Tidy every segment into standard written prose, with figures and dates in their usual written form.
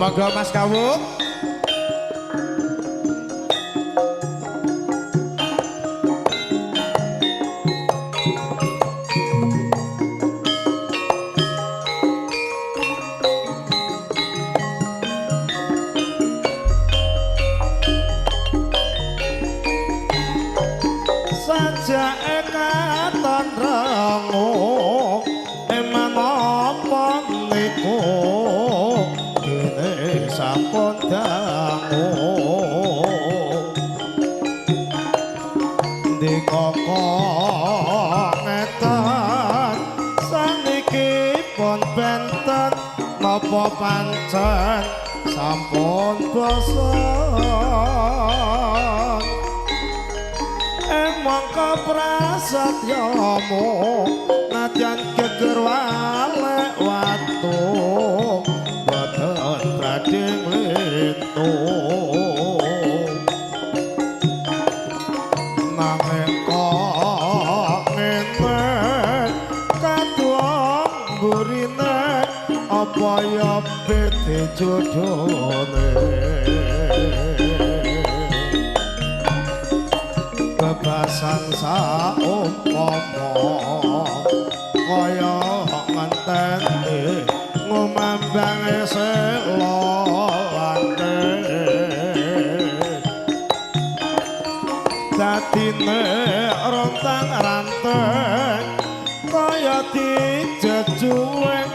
Monggo Mas Kawuk. Sajake katon rengu eman apa niku dene sampun dangu ndikaka ngeten saniki pun benten napa pancen sampun bosen. Mongko prasetyamu nadyan geger walek watu boten badhe nglintu nanging kok ngene kaduong burine apa ya beda jodone bebasan saumpama kaya ngenteni ngumambange sela lanke dadine rontang ranting kaya dijejuwing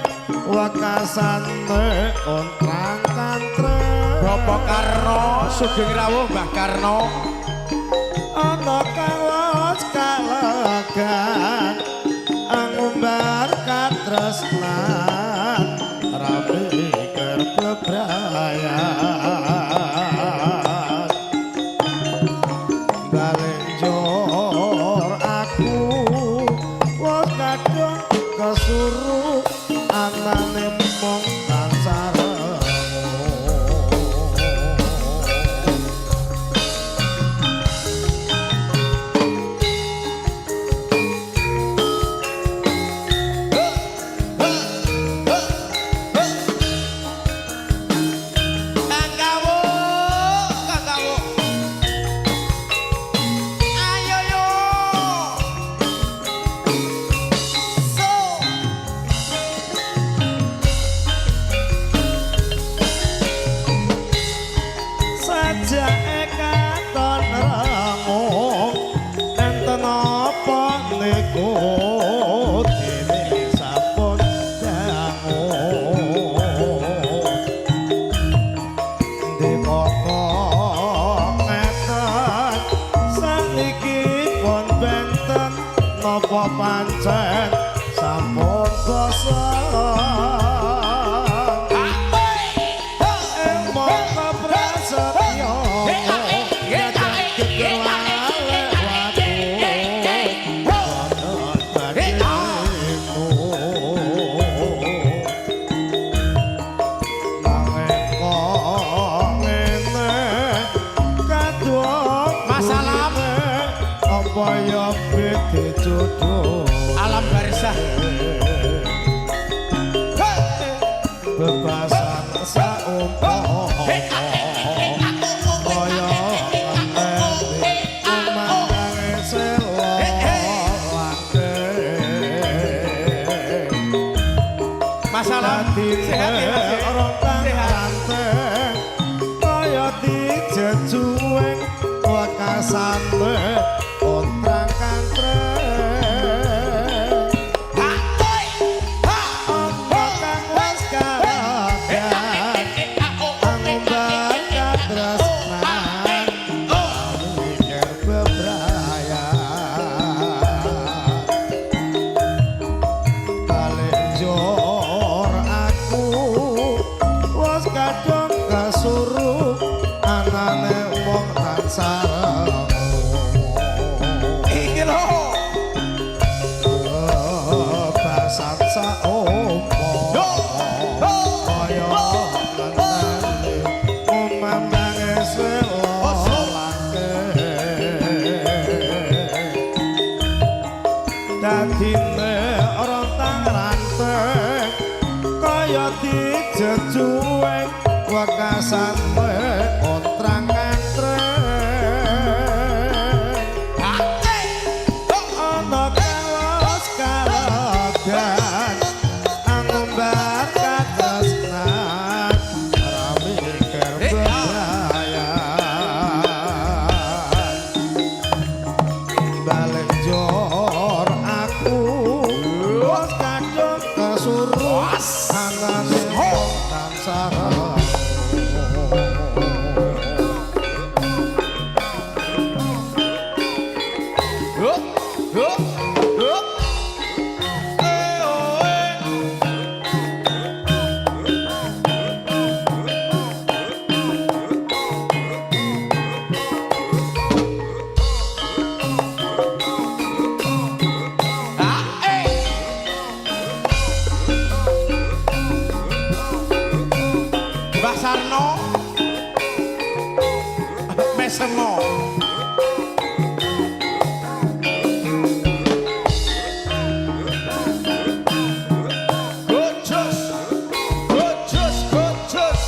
wekasane kontrang kantreng. Bapak Karno sugeng rawuh Mbah Karno. Ana kang wis kalegan angumbar katresnan ra mikir bebrayan balik njur aku wis kadung kesuru anane mung tansah Kang Kawuk, Kang Kawuk. Ayo yo. So. Sajake katon rengu enten apa niku dene sampun dangu ndikaka ngeten saniki pun benten napa pancen sampun bosen. Mongko prasetya geger walek watu boten badhe nanging kok ngene kaduong Mas Alam. apa ya beda jodoh Alam barzah. Bebasan saumpama kaya ngenteni kumandange sela langke Mas Alam. Sehat ya Mas ya? Rontang Sehat. ranting kaya dijejuwing wekasane kontrang kantreng ana kang wis kalegan angumbar katresnan mikir bebrayan balik njur aku wis kadung kasuru anane wong tansah rengu. Iki lho. Bebasan saumpama kaya ngenteni kumambange sela langke dadine rontang ranting kaya dijejuwing wekasane. Wekasane kontrang antre ana kalos kalagan angumbar katresnan ora mikir bebrayan balik jor aku wis kadung kesuruh anane wong tansah. Ho, ho, ho. Eh, oh, eh. Ah, eh. Mbah Sarno Mesemo. Gojos, gojos, gojos.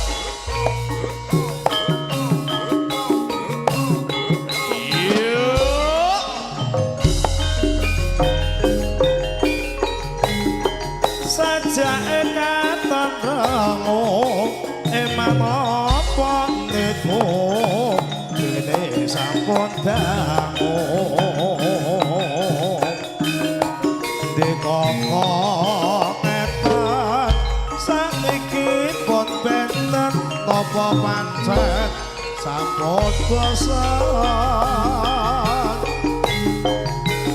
Yo. Sajake katon rengu eman apa niku dene sampun dangu ndekoko ngeten saniki pun benten napa pancen sampun bosen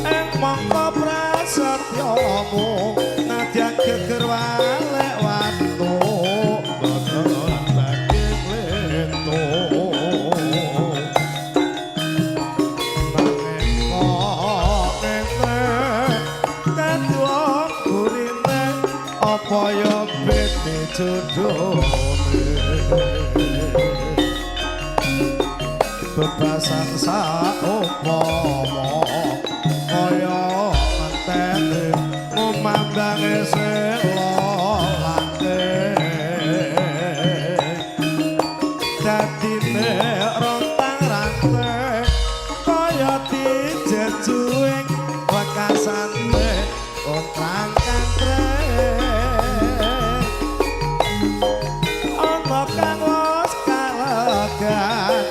ing mangka prasetyamu nadyan geger walek watu boten badhe klentu nanging kok ngene kadwa gurine apa ya beda jodhone bebasan saumpama kaya ngenteni ngumambange sela lake dadine rontang rante kaya dijejuing wekasane kontrang kantre ana kang wis kalegan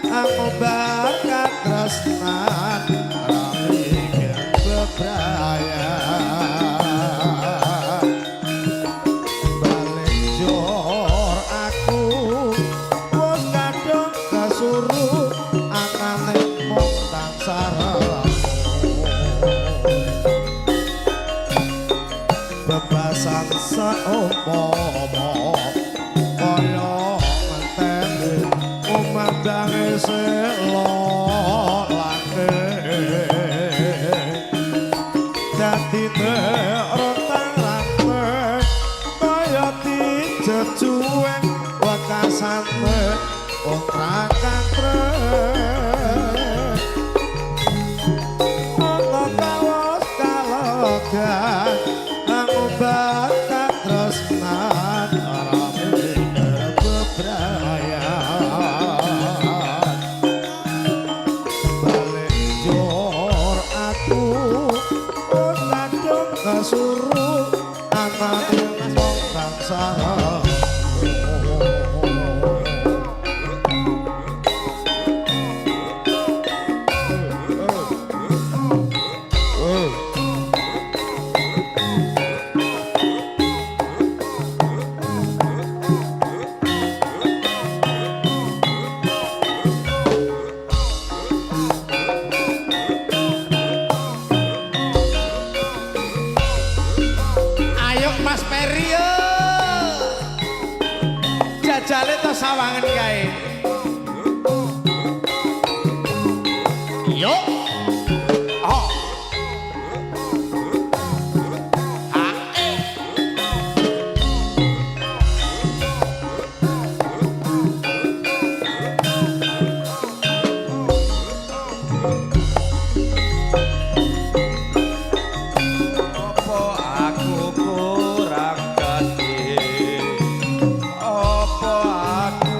angumbar katresnan ora mikir bebrayan balik jor aku wis kadung kesuruh anane mung tansah renung. Bebasan saumpama kaya ngenteni kumambange sela lake dadine rontang rante kaya dijejuweng wekasane kontrang kantre ana kawos kalegan angumbar katresnan ora mikir bebrayan balik jor aku wis kadung kesuruh anane wong tansah. Ayo Mas Peri yo. Jajale to sawangan kae. Yo. Oh. Ah, eh. Apa aku kurang gede? Apa aku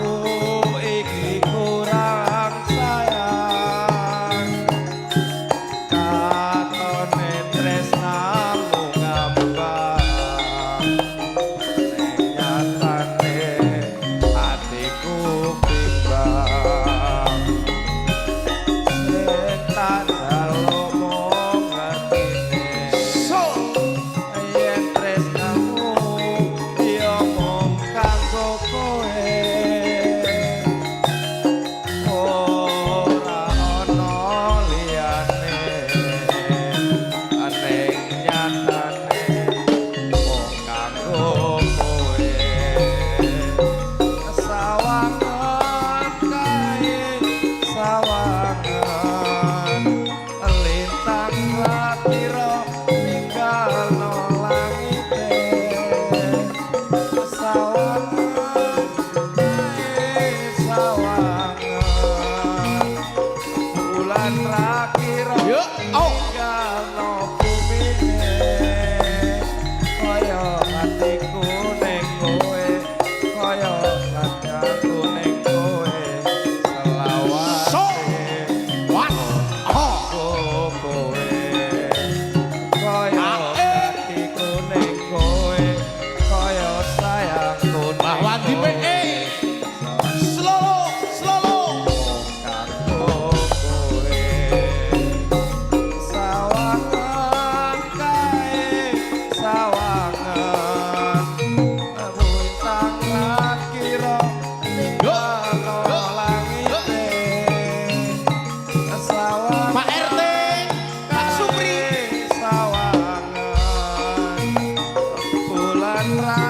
Ora.